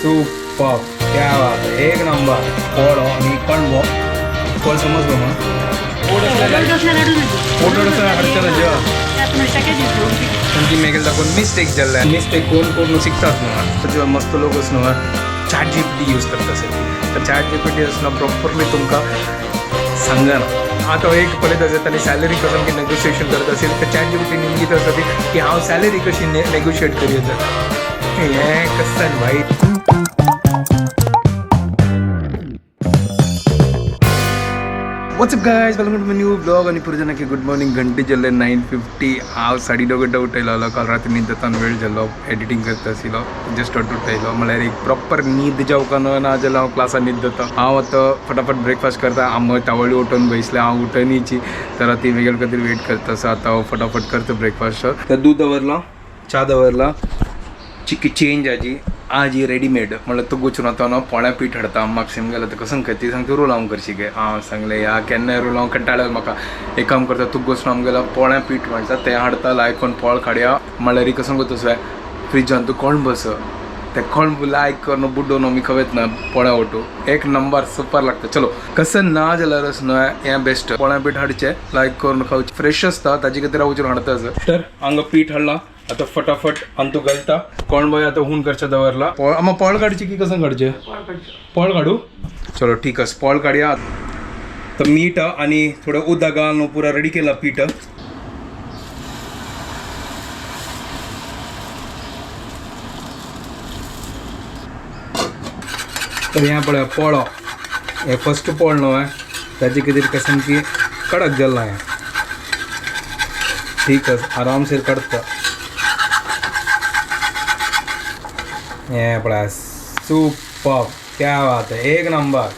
Super, क्या बात है, एक number. पोळ आणि कणबो पोळ समजलो मग मेगेल दाखवून मिस्टेक जाल्ले मिस्टेक कोण कोण शिकतात न्हू मस्त लोक न्हू चॅट जीपीटी यूज करता असेल तर चॅट जीपीटी आसना प्रॉपरली तुमकां सांगना। आतां एक पळयत आसा ताणी सॅलरी कसं की नेगोशिएशन करत असेल तर चॅट जीपीटी निमगीत आसा ती की हांव सॅलरी कशी नेगोशिएट करी हें कसं भाई। What's up guys, welcome to my new vlog। आणि पुरजनाकी गुड मॉर्निंग। घंटे जाल्ले 9:50। हांव 9:30 गड्डा उठयलो। काल रात्री न्हीद जाता वेळ जाल्लो, एडिटींग करता आशिल्लो, जस्ट उठयलो। म्हळ्यार एक प्रॉपर न्हीद जावंक ना जाल्यार हांव क्लासान न्हीद जाता। हांव आतां फटाफट ब्रेकफास्ट करता। आम तावळी उठून बसले, हांव उठनीची तर ती वेगळे खातीर वेट करता आसा। आतां हांव फटाफट करता ब्रेकफास्ट। तर दूद दवरला, च्या दवरला, चिकी चेंज आजी आज ही रेडीमेड म्हणल्यार तूं वचून आतां न्हू पोळ्या पीठ हाडता। अम्माक सेम गेल्यार तुका सांगता ती सांगता रोल करशी गे। हांव सांगलें या केन्नाय रोल हांव कंटाळ्यार म्हाका एक काम करता तूं वचून आमगेलो पोळ्या पीठ म्हणटा तें हाडता लायक करून पोळ काडया। म्हणल्यार कसो करता तसो फ्रिजान तूं कोण बस ते कोण लायक करून बुड्डोन आमी खवेत ना पोळ्या ओटू एक नंबर सुपर लागता। चलो कसं ना जाल्यार न्हू हें बेस्ट पोळ्या पीठ हाडचें लायक करून खावचें, फ्रेश आसता ताजे खातीर हांव वचून हाडता। तर हांगा पीठ हाडला, आता फटाफट अंतू घालता। कोण बाय आता हून करचा दवरला। पोळ आम्हा पोळ काढची की कसं काढचे? पोळ काढू, चलो ठीक आहे पोळ काढूया। तर मीठ आणि थोडं उदक घालून पुरा रेडी केला पीठ। तर ह्या पळय पोळो, हे फर्स्ट पोळ न्हू ताजे खातीर कसं की कडक जाल्ला हें, ठीक आहे आरामशीर काडटा। हे पळय सुपर, क्या बात है, एक नंबर।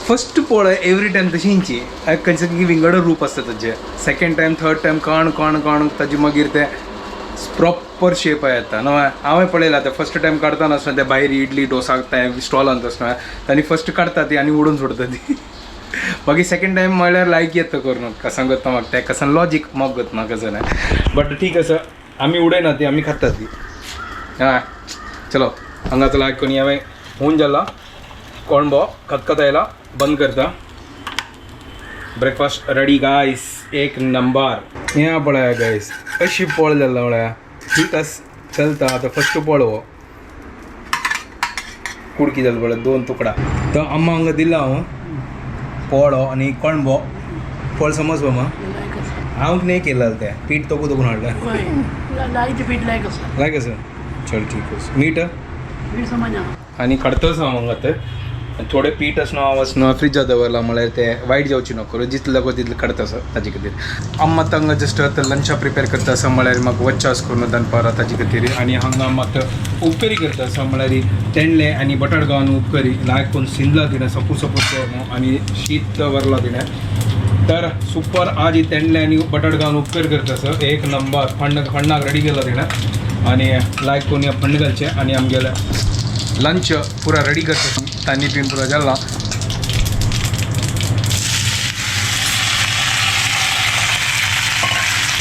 फर्स्ट पोळ एवरी टायम तशींची खंयचे की विंगड रूप आसता ताजें। सेकंड टायम थर्ड टायम कण कण कण ताजे मागीर ते प्रॉपर शेप येता न्हू। हांवें पळयलां ते फर्स्ट टायम काडटा आसतना ते भायर इडली डोसा ते स्टॉलांत आसतना तांणी फर्स्ट काडटा ती आनी उडोवन सोडटा ती। मागीर सेकंड टायम म्हळ्यार लायक येता करून कसं करता म्हाका तें कसं लॉजीक म्हाका गत कसं ना, बट ठीक आसा आमी उडयना ती, आमी खाता ती। हय चलो हांगा लायक करून हांवें हून जाला कोणबो खतखत आयला, बंद करता। ब्रेकफास्ट रेडी गायस, एक नंबर। हें पळया गायस अशी पोळ जाला पळया, ठीक आसा चलता। आतां फर्स्ट पोळ हो कुडकी जाल पळय दोन तुकडा। तर अम्मा हांगा दिला हांव पोळो आनी कणबो। पोळ समज मामा हांव न्ही केला तें पीठ तोकू तोकून हाडलें पीठ लायक आसा, लायक आसा, चल ठीक आसा। मीठ आनी काडतच हांव हांगा ते थोडें पीठ आसना हांव आसना फ्रिजा दवरला म्हळ्यार तें वायट जावचें नको, जितलें लागो तितलें काडटा आसा ताजे खातीर। अम्मा आतां हांगा जस्ट आतां लंचा प्रिपेर करता आसा म्हळ्यार म्हाका वच्चास करून दनपारां ताजे खातीर। आनी हांगा मात उपकरी करता आसा म्हळ्यार तेंडले आनी बटाट घालून उपकरी लायक करून शिंदला तिणें सपूर सपूर करून आनी शीत दवरला तिणें। तर सुपर आज ही तेंडले आनी बटाट घालून उपकरी करता आसा, एक नंबर। फण्ण फण्णाक रेडी केला तिणें आनी लायक करून फण्ण घालचें आनी आमगेलें लंच पुरा रेडी करता। तांनी पिन पुरा जाला।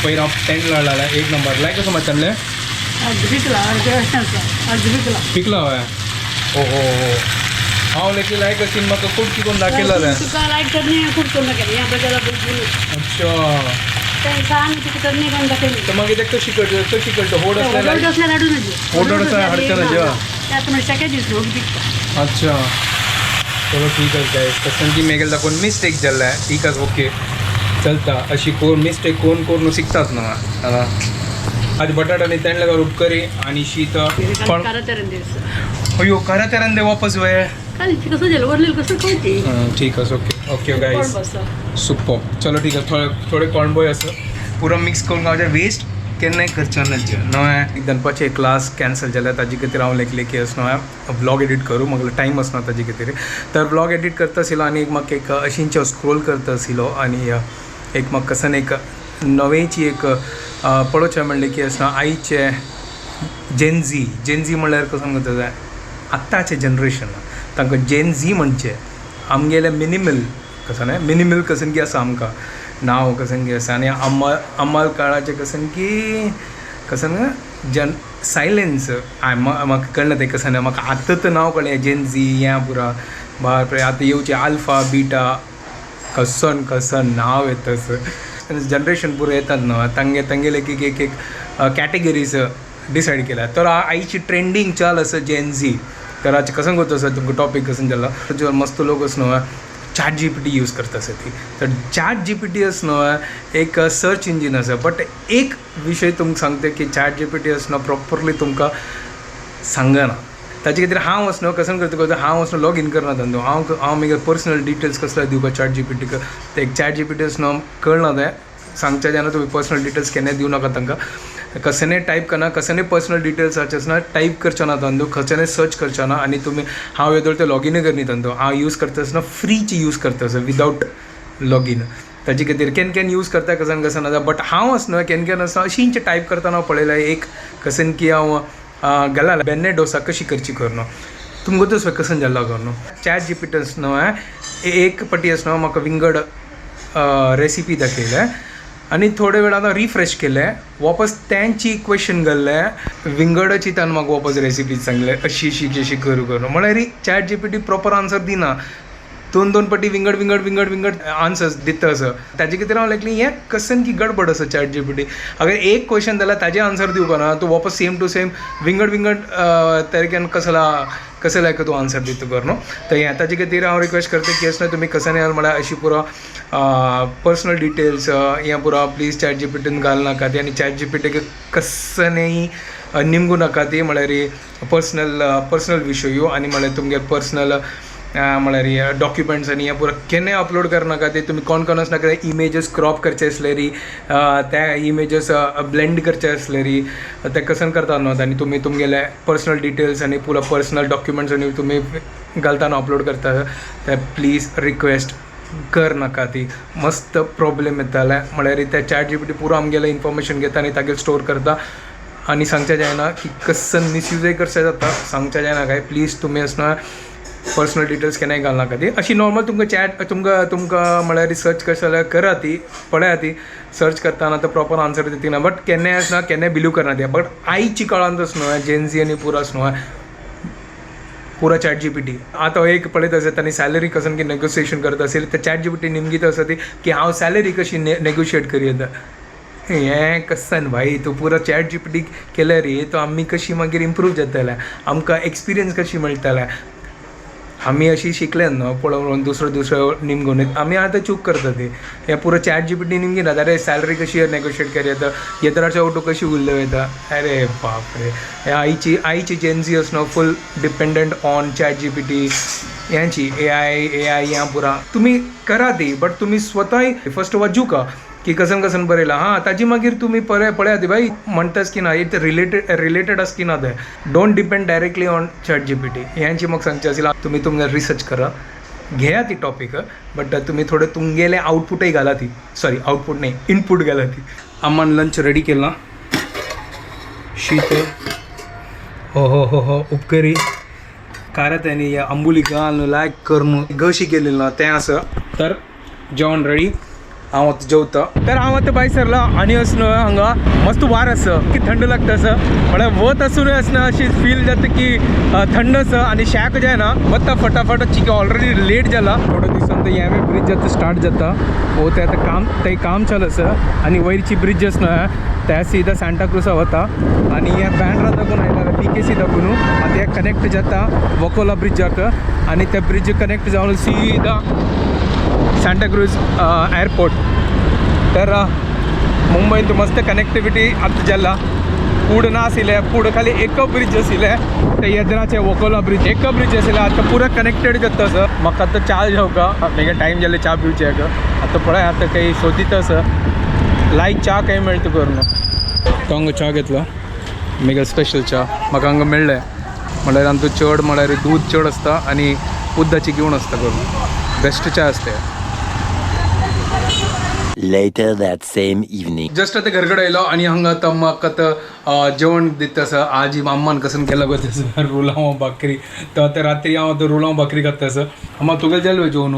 पयर हांव तेंडलो हाडला एक नंबर। लायक कसो मात तेंडले पिकला हय, ओ हो हो हांव लेगीत लायक अशी म्हाका कुडकी करून दाखयला। अच्छा तर मागीर ते कशी करता कशी करता होड असल्यार होड असल्यार हाडचें ना। अच्छा चलो ठीक आहे गायस, कसं की मेगेल दाखवून मिस्टेक जाल्ला ठीक आहे ओके चलता। अशी कोण मिस्टेक कोण कोण शिकतात ना। आज बटाट आनी तेंडले घालून उपकरी आनी शीत अयो कारातेरान वापस वय ठीक आहे ओके ओके गायस सुपर। चलो ठीक आहे थोडे थोडे कोणबोय आसा पुरो मिक्स करून खावचें, वेस्ट केन्नाय करचें न्हय। दनपारचें क्लास कॅन्सल जाल्या ताजे खातीर हांव लेखलें की अशें न्हय व्लॉग एडिट करूं, म्हाका टायम आसना ताजे खातीर। तर व्लॉग एडिट करता आशिल्लो आनी एक म्हाका एक अशींच स्क्रोल करता आशिल्लो आनी एक म्हाका कसन एक नवेची एक पळोवचें म्हणलें की अशें आयचे जेनझी, जेनझी म्हणल्यार कसं करता जाय आतांचें जनरेशन तांकां जेनझी म्हणचें। आमगेलें मिनिमल कसं न्हय मिनिमल कसन की आसा आमकां नांव कसन की आसा आनी अम्माल काळाचें कसन की कसन जन सायलेन्स म्हाका कळना तें कसं म्हाका आतां तर नांव कळ्ळें जेन झी हें पुरा बापरे आतां येवचें आल्फा बिटा कसन कसन नांव येता जनरेशन पुरो येतात न्हू तांगे तांगेले एक एक एक कॅटेगरीज डिसायड केल्या. तर आयची ट्रेंडींग चाल आसा जेन झी. तर आज कसं करता आसा तुमकां टॉपीक कसं जाला जो मस्त लोक आसा न्हू चॅट जीपीटी यूज करता आसा ती. तर चॅट जीपीटी आसा न्हू एक सर्च इंजीन आसा, बट एक विशय तुमकां सांगता की चॅट जीपीटी आसा न्हू प्रॉपरली तुमकां सांगना. ताजे खातीर हांव आसा न्हू कसं करता करता हांव आसा लॉग इन करना तांदू हांव हांव मागीर पर्सनल डिटेल्स कसले दिवपा चॅट जीपीटीक. ते चॅट जीपीटी आसा न्हू कळना तें सांगच्या जेन्ना तुमी पर्सनल डिटेल्स केन्नाय दिवं नाका तांकां, कसने टायप करना कसने पर्सनल डिटेल्स आसचे ना टायप करचे ना तांदू, खंयच्यानय सर्च करचे ना. आनी तुमी हांव येदोळ ते लॉगिनूय करनी तांदू, हांव यूज करता आसतना फ्रीची यूज करता आसतना विदावट लॉगीन. ताजे खातीर can can use करता कसन कसन आसा, बट हांव आसा न्हय can can आसतना अशींच टायप करतना हांव पळयलें एक कसन की हांव गेला बेन्ने डोसा कशी करची करून तुमकां तसो कसन जाला करून चॅट जीपीटी आसा न्हय एक पटी आसा न्हय म्हाका विंगड रेसिपी दाखयले आनी थोडे वेळान हांव रिफ्रेश केलें वापस तेंची क्वेश्चन घाल्लें विंगडाची ताणें म्हाका वापस रेसिपी सांगले अशी अशी अशी करूं करून. म्हळ्यार चॅट जीपीटी प्रॉपर आन्सर दिना, दोन दोन पटी विंगड विंगड विंगड विंगड आन्सर्स दिता आसा. ताजे खातीर हांव लायकली हें कसन की गडबड आसा चॅट जीपीटी. अगर एक क्वेश्चन जाल्यार ताजें आन्सर दिवपा ना तूं वापस सेम टू सेम विंगड विंगड तरेकेन कसला कसं लायक तूं आन्सर दिता कर न्हू. तर हें ताजे खातीर हांव रिक्वेस्ट करता की अशें तुमी कसं न्ही म्हळ्यार अशी पुरो पर्सनल डिटेल्स हें पुरो प्लीज चॅट जीपीटीन घाल नाका ती आनी चॅट जीपीटीक कसनेय निमगूं नाका ती. म्हळ्यार पर्सनल पर्सनल विशय आनी म्हळ्यार तुमगे पर्सनल म्हळ्यार डॉक्युमेंट्स आनी हें पुरो केन्नाय अपलोड करनाका ते. तुमी कोण कोण आसना इमेजीस क्रॉप करचे आसलेरी त्या इमेजीस ब्लेंड करचे आसलेरी ते कसन करता न्हू आनी तुमी तुमगेले पर्सनल डिटेल्स आनी पुरो पर्सनल डॉक्युमेंट्स आनी तुमी घालता अपलोड करता ते प्लीज रिक्वेस्ट कर नाका ती. मस्त प्रॉब्लेम येताले म्हळ्यार ते चॅट जीपीटी पुरो आमगेलें इन्फॉर्मेशन घेता आनी तागेर स्टोर करता आनी सांगचें जायना की कसन मिसयूजय करचें जाता सांगचें जायना काय. प्लीज तुमी आसतना पर्सनल डिटेल्स केन्नाय घालनाका ती. अशी नॉर्मल तुमकां चॅट तुमकां तुमकां म्हळ्यार सर्च करशे जाल्यार करा ती पळया ती सर्च करतना आतां प्रॉपर आन्सर दिता ना, बट केन्नाय आसना केन्नाय बिलीव करना ती. बट आयची काळांत आसा न्हू जेनझी आनी पुरो आसा न्हू पुरो चॅट जीपीटी. आतां एक पळयत आसा तांणी सॅलरी कसन की नेगोशिएशन करत असेल तर चॅट जीपीटी निमगीत आसा ती की हांव सॅलरी कशी नेगोशिएट करी येता. हें कसन भाई तूं पुरो चॅट जीपीटी केल्यार रे तो आमी कशी मागीर इम्प्रूव जातले, आमकां एक्सपिरियन्स कशी मेळटले. आमी अशी शिकले न्हू पळोवन दुसरो दुसरो निमगून आमी आतां चूक करता ती. हें पुरो चॅट जीपीटी निमगिना अरे सॅलरी कशी नेगोशिएट करी येता, येत्राच्या ओटो कशी उरल्यो वयता. अरे बाप रे हे आयची आयची जेनझी आसा न्हू full dependent on chat GPT यांची ए I ह्या पुरा तुमी करा ती, बट तुमी स्वताय फर्स्ट वाचूका की कसन कसन बरयलां हां ताजी मागीर तुमी पळय पळयात ती बाई म्हणटास की ना it related related आसा की ना तें. Don't depend directly on chat GPT. ह्यांची म्हाका सांगचें आशिल्लें तुमी तुमगे रिसर्च करा घेया ती टॉपीक, बट तुमी थोडें तुमगेलें आउटपुटय घाला ती, सॉरी आउटपुट न्ही इनपूट घाला ती. अम्मान लंच रेडी केलां, शीत हो हो हो हो उपकरी कारत आनी आंबुली घालून लायक करून घशी केलेली ना तें आसा. तर जेवण रेडी, हांव आतां जेवता. तर हांव आतां भायर सरला आनी अस न्हय हांगा मस्त वार आसा की थंड लागता आसा, म्हळ्यार वत आसूनय आसना अशी फील जाता की थंड आसा आनी शाक जायना वता फटाफट चिके ऑलरेडी लेट जाला. थोडो दिसान ते एम ब्रिज आतां स्टार्ट जाता हो ते आतां काम ते काम चालू आसा आनी वयरची ब्रिज आसा न्हय त्या सीधा सांताक्रुजा वता आनी ह्या बँड्रा दाखून आयला बीकेसी दाखून आतां हे कनेक्ट जाता वकोला ब्रिजाक आनी त्या ब्रिज कनेक्ट जावन सीधा सांताक्रूज एअरपोर्ट. तर मुंबईत मस्त कनेक्टिविटी आतां जाला. फूड ना आशिल्लें, फूड खाली एक ब्रिज आशिल्लें ते येद्राचे वकोला ब्रिज एक ब्रिज आशिल्लें, आतां पुरो कनेक्टेड जाता आसा. म्हाका आतां च्या जेवका मागीर टायम जाले च्या पिवचे आतां पळय आतां काही सोदीत आसा लायक च्या खंय मेळटा करून. तो हांगा च्या घेतलो मागीर स्पेशल च्या म्हाका हांगा मेळ्ळें. म्हळ्यार आमचो चड म्हळ्यार दूद चड आसता आनी उदकाची घेवन आसता करून बेस्ट च्या आसता. Later that same evening. Just आतां घरकडे आयलो आनी हांगा आतां म्हाका आतां जेवण दिता आसा. आजी अम्मान कसन केला गो तसं रुलांव भाकरी, तर आतां रात्री हांव आतां रुलांव भाकरी खाता आसा. अम्मा तुगेलें जालें जेवण?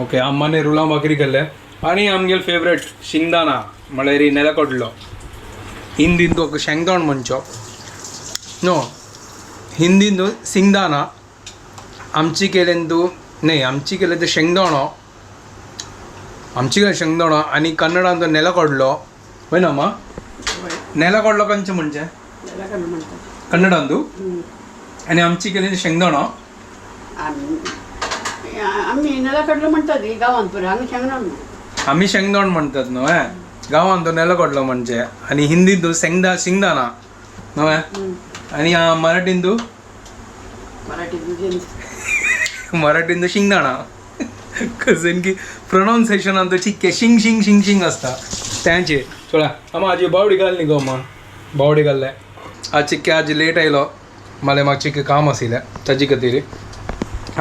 ओके, अम्माने रुलांव भाकरी केल्ले आनी आमगेले फेवरेट शिंगदाणा म्हळ्यार नेलकोडलो. हिंदीन तो शेंगदाण म्हणचो नो हिंदीन तो सिंगदाणा आमची केलेन तूं नाही आमची केले ते शेंगदाणो आमची केले शेंगदाणो आनी कन्नडान तो नेलकडलो वय ना मा नेलकडलो कंचे म्हणजे ನೆಲಗಡಲೆ म्हणतात. कन्नडांतू हम्म. आनी आमची केले ते शेंगदाणो आम्ही आम्ही नेलकडलं म्हणतात ही गावांत पुरे हांगा शेंगदाण म्हणतात. आम्ही शेंगदाण म्हणतात न्हय गांवांत तो नेलकडलो म्हणजे आनी हिंदीन तूं सेंगदा शिंगदाणा न्हय हम्म. आनी मराठीन तूं मराठीत म्हणजे मराठीन तो शिंगदाणा कसन की प्रोनाउन्सिएशन आमचो चिक्के शिंग शिंग शिंग शिंग आसता त्यांचे चोळा आमा आजी बावडी घाल न्ही गो अम्मा बावडी घाल्ले आज चिक्के आज लेट आयलो माले म्हाका चिक्के काम आशिल्लें ताजे खातीर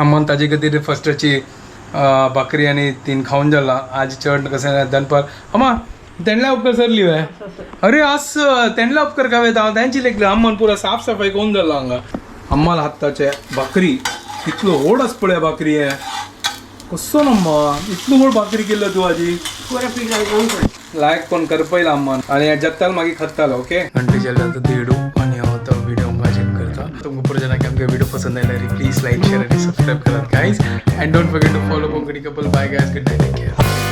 अम्मान ताजे खातीर फस्टाची भाकरी आनी तीन खावन जालां आज चड कशें दनपार अम्मा तेंडल्या उपकार सरली वे अरे आज तेंडल्या उपकार काय वयता हांव तेंची लेखले अम्मान पुरा साफ सफाई करून जालो हांगा अम्माल हाताचे भाकरी इतलो व्हड आसा पळय भाकरी हे कसो ना इतलो व्हड भाकरी केल्लो तूं आजी पुरा पीठ लावून पडलं. लायक कोण करपयला अम्मान आनी जत्ताल मागीर खत्तालो ओके घंटे जाले आतां देडू आनी हांव आतां व्हिडिओ हांगा करता तुमकां पुरो जाणां की आमकां व्हिडिओ पसंद आयल्यार प्लीज लायक शेअर आनी सबस्क्रायब करात guys and don't forget to follow Konkani couple. Bye guys, good night, take care.